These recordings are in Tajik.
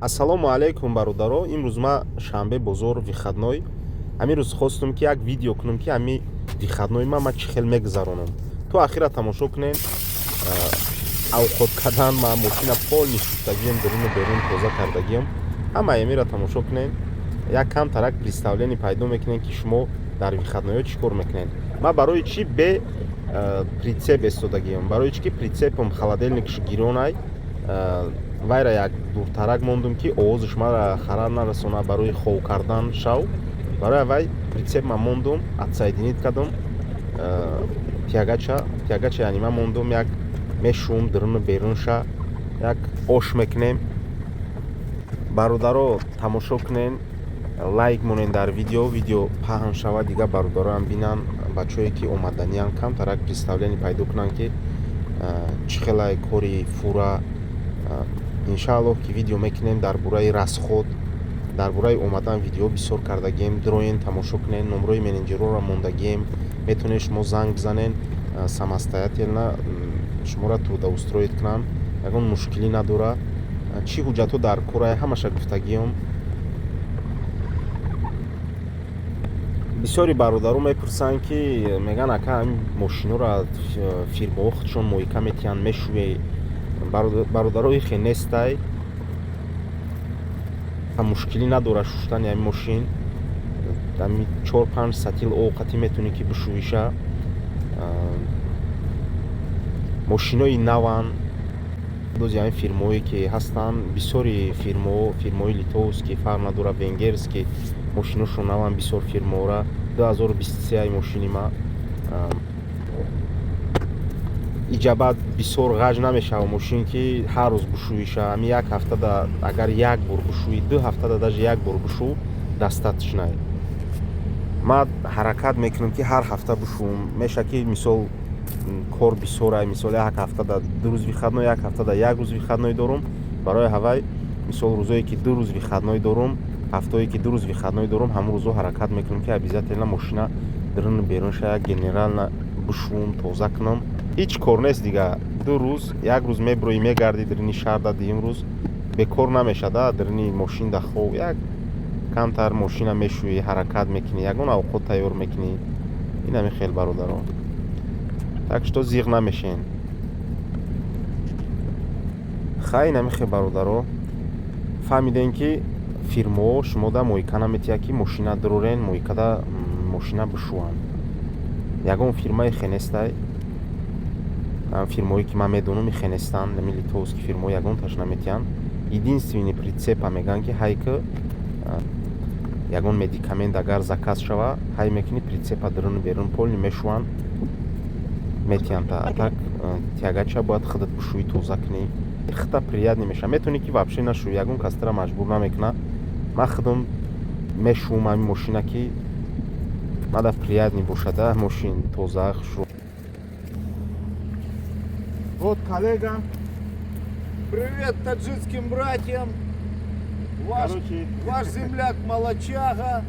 Ассалому алайкум, бародаро. Имрӯз ма шанбе, бозор выходной. Ҳамин рӯз хостум, ки як видео кунам, ки ҳами выходной ма чӣ хел мегузаронам. То ахира тамошо кунем. Авқот кардан, ма мошина полный шуштагием, даруну берун тоза кардагием. Ҳамаи амира тамошо кунем, як камтарак представление пайдо мекунем, ки шумо дар выходной ҳо чӣ кор мекунед. Ма барои чӣ бе прицеп истодагием? Барои чӣ ки прицеп ам холодильник ш гиронай, вайра як дуртарак мондум, ки овозаш мара харар нарасона барои хов кардан шав. Барои вай прицеп ма мондум, отсоединить кардум тягача, яъне ма мондум, як мешум даруну берунша, як ош мекунем. Бародаро, тамошо кунен, лайк монен дар видео, видео паҳн шавад, дигар бародароам бинанд, бачаҳое ки омаданиянд, камтарак представление пайдо кунанд, ки чӣ хелай кори фура. Иншааллоҳ, ки видео мекунем дар бораи расход, дар бораи омадан видео бисёр кардагием. Дроен, тамошо кунен. Номрои менеҷерҳоро мондагием, метавонед шумо занг бизанен, самостоятельно шуморо трудоустроить кунанд, ягон мушкилӣ надора. Чӣ ҳуҷҷатҳо дар корай, ҳамаша гуфтагиём. Бисёри бародаро мепурсанд, ки мегӯянд: «Ака, ҳамин мошинҳоро фирмаҳо худшон мойка метиҳанд, мешӯе?» Бародарои, хе нестай, мушкилӣ надорад шуштани ҳамин мошин. Ҳами чор панҷ сатил овқатӣ метавонӣ, ки бишӯиша. Мошинои наванд. Дози ҳамин фирмаҳое ки ҳастанд, бисёри фирмаҳо, фирмаҳои литовский, фарқ надорад, венгерский, мошиношон наванд. Бисёр фирмаҳора 2023 мошини ма иҷабат бисёр ғаҷ намешава мошин, ки ҳар рӯз бушӯиша. Ҳами як ҳафтада агар як бор бушӯӣ, 2 ҳафтада даже як бор бушӯ, достаточно. Ман ҳаракат мекунам, ки ҳар ҳафта бушӯм. Меша, ки мисол кор бисёрай, мисол як ҳафтада 2 рӯз выходной, як ҳафтада як рӯз выходной дорум. Барои ҳавай, мисол, рӯзое ки 2 рӯз выходной дорум, ҳафтое ки 2 рӯз выходной дорум, ҳамон рӯзо ҳаракат мекунам, ки обязательно мошина даруну берунша як генерально бушӯм, тоза кунам. Ҳеҷ кор нест дига. 2 рӯз, як рӯз мебироӣ, мегардӣ дарини шаҳрда, дуюм рӯз бекор намешада, дарини мошинда хов, як камтар мошина мешӯӣ, ҳаракат мекунӣ, ягон авқот тайёр мекунӣ. Инами хел, бародарон, так что зиғ намешен. Хай, инами хел, бародаро, фаҳмидем, ки фирмаҳо шумода мойка наметиҳад, ки мошина дурорен, мойкада мошина бишӯянд. Ягон фирмаи хенестай. Фирмаҳое ки ман медонам, хенестанд. Нами литовский фирмаҳо ягонташ наметиҳанд. Единственный прицеп а мегӯянд, ки ҳайки ягон медикамент агар заказ шава, ҳай мекунӣ, прицеп а даруну берун полный мешӯянд, метиҳанд. А так тягача бояд худат бушӯӣ, тоза кунӣ, хита приятный мешава. Метавонӣ, ки вообще нашӯӣ, ягон кас тара маҷбур намекунад. Ман худам мешӯм ҳамин мошина, ки мада приятный бошада, мошин тоза, хушрӯ. Вот коллега. Привет таджикским братьям. Ваш, Короче, ваш земляк Молочага.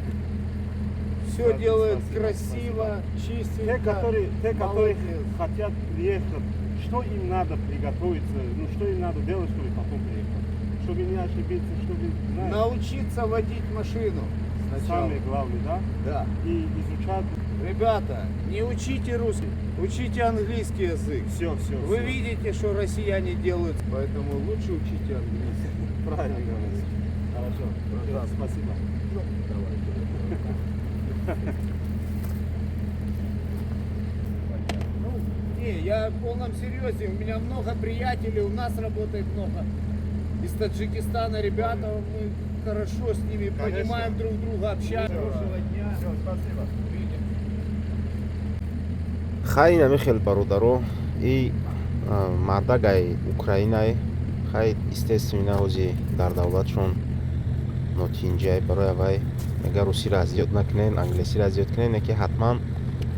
Все Спасибо, делает спасибо, красиво, чистенько. Те, которые Молодец. Хотят приехать, что им надо приготовиться, ну что им надо делать, чтобы потом приехать? Чтобы не ошибиться, чтобы, знаешь, Научиться водить машину сначала. Самое главное, да? Да. И изучать Ребята, не учите русский, учите английский язык. Все, все. Вы видите, что россияне делают, поэтому лучше учите английский. Правильно говорите. Хорошо. Братан. Спасибо. Ну, давай. Ну, не, я в полном серьезе. У меня много приятелей, у нас работает много. Из Таджикистана ребята, мы хорошо с ними Конечно. понимаем друг друга, общаемся. Хорошего дня. Все, спасибо. Увидимся. Хай, инами хел, бародаро. И мардагай Украинай. Хай, естественно, ҳози дар давлатшон нотинҷай. Барои авай мега: русиро азёд накунен, англисиро азёд кунен. Не ки ҳатман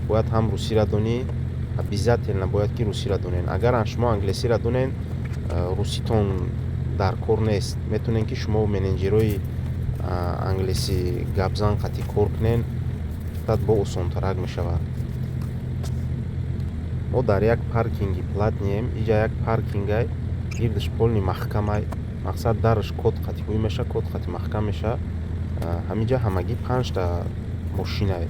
бояд ҳам русиро донӣ, обязательно бояд ки русиро донен. Агар шумо англисиро донен, руситон дар кор нест, метавонен, ки шумо менеҷерои англиси гапзан қатъи кор кунен, баъд бо осонтарак мешавад. Мо дар як паркинги платный ем. Иҷа як паркингай, гирдаш полный маҳкамай. Мақсад, дараш код қати ҳуй меша, код қати маҳкам меша. Ҳаминҷа ҳамагӣ панҷта мошинае.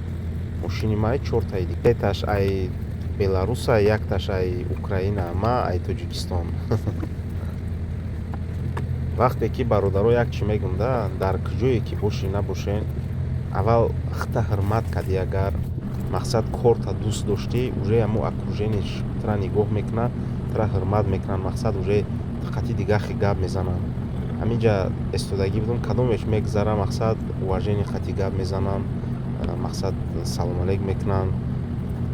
Мошини май, чортаи диг, сеташ ай Беларуса, якташ ай Украина, ма ай Тоҷикистон. Вақте ки, бародаро, як чӣ мегум да, дар куҷое ки бошӣ набошен, аввал хта ҳурмат кардӣ, агар, мақсад, корта дӯст доштӣ, уже ҳамо окружение ш тра нигоҳ мекунад, тра ҳурмат мекунанд. Мақсад, уже қати дигахе гап мезананд. Ҳаминҷа истодагӣ будум, кадомеш мегзара, мақсад, уважение қати гап мезананд, мақсад, салом алейк мекунанд,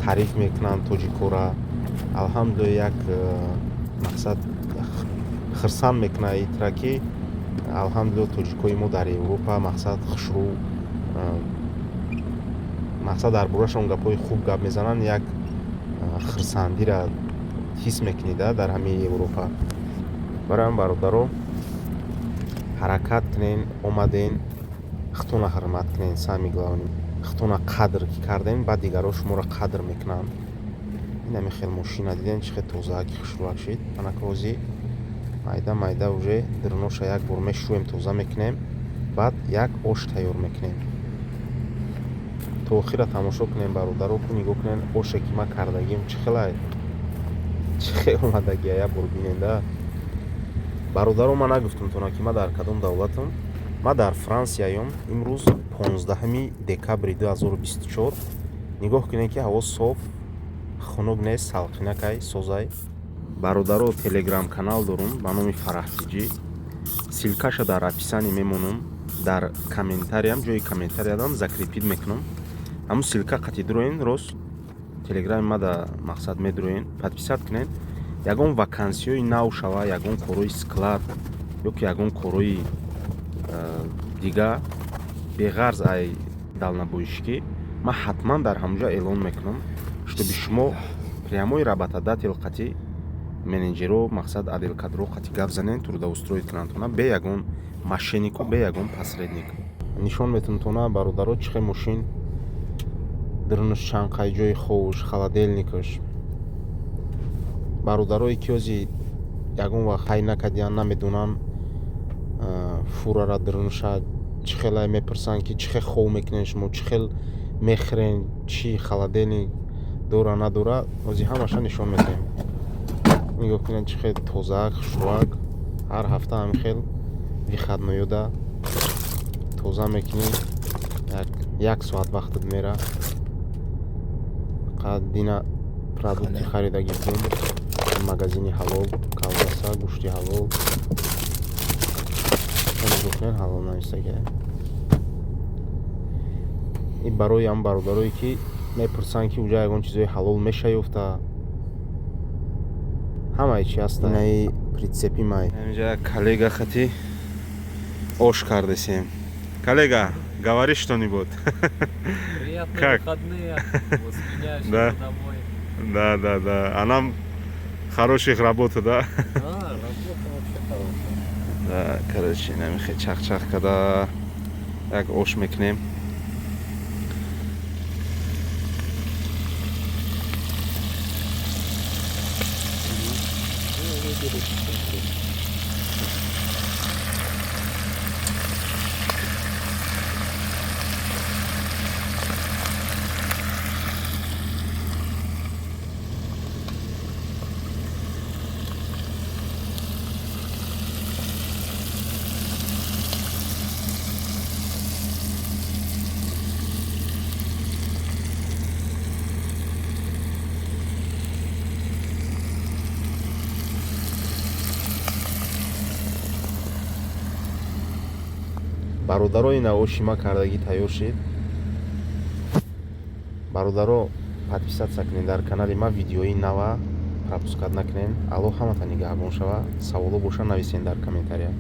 таъриф мекунанд тоҷикора. Алҳамдулилла, як, мақсад, хирсанд мекунад итра, ки алҳамдулилла, тоҷикои мо дар Европа, мақсад, хушрӯ, мақсад, дар борашон гапҳои хуб гап мезананд. Як хирсандира ҳис мекунӣ да дар ҳамаи Европа. Барои ҳам, бародаро, ҳаракат кунен, омаден, хитона ҳурмат кунен. Самый главный, хитона қадр ки кардем, баъд дигарҳо шуморо қадр мекунанд. Ин ҳами хел мошина дидем, чӣ хел тозааки, хушрӯак шид. Анака ҳозир майда майда уже дурноша як бор мешӯем, тоза мекунем, баъд як ош тайёр мекунем. То охира тамошо кунем, бародаро. Ку нигоҳ кунен, оше ки ман кардагим чӣ хелай, чӣ хел омадагия, як бор бинен да. Бародаро, ман нагуфтам тона, ки ман дар кадом давлатам. Ман дар Франсияём. Имрӯз 15 декабри 2024. Нигоҳ кунед, ки ҳаво соф, хунук нест, салқинакай, созай. Бародаро, телеграм канал дорум ба номи Фараҳтиҷӣ. Ссылка ша дар описание мемонам, дар комментарий ям, ҷои комментариядам закрепить мекунам. Ҳамун ссылка қати дуроен, рост телеграми ма да, мақсад, медуроен, подписать кунед. Ягон вакансиёи нав шава, ягон корои склад ё ки ягон корои дига, беғарз ай дальнобойщикӣ, ман ҳатман дар ҳамонҷо эълон мекунам, чтобы шумо прямой работодатель қати, менеҷеро, мақсад, отдел кадро қати гап занен, трудоустроить кунанд бе ягон мошенник у бе ягон посредник. Нишон метунтона, бародаро, чӣ хел мошин дурунаш чанқай, ҷои ховуш, холодильник аш. Бародарое ки ҳози ягон вақт ҳай накардиянд, намедонанд фурара дурунаша чӣ хелай, мепурсанд, ки чӣ хел хов мекунед шумо, чӣ хел мехӯрен, чӣ холодильник дора, надора. Ҳозир ҳамаша нишон медиҳем. Нигоҳ кунед, чӣ хел тозаак, хушрӯак. Ҳар ҳафта ҳамин хел выходной ёда тоза мекунӣ, як соат вақтат мера. Дина продукты харидагӣ будем, магазини ҳалол, колбаса, гӯшти ҳалол. Нигоҳ кунед, ҳалол навистага. Ин барои ҳам бародарое ки мепурсанд, ки уҷа ягон чизои ҳалол меша ёфта, ҳамаи чи ҳаста. Инаи прицеп и май. Инҷа коллега хати ош кардесем. Коллега, говори что-нибудь. Приятные Как? выходные. Вот с меня Да. домой. Да, а нам хороших работа, да. Да, работа вообще хорошая. Да, короче, намихе чахчах када як ош мекунем. Бародаро, ина оши ма кардагӣ тайёр шид. Бародаро, подписаться кунед дар канали ма, видеои нава пропускать накунед. Аллоҳ ҳамата нигаҳбон шава. Саволо боша, нависен дар комментария.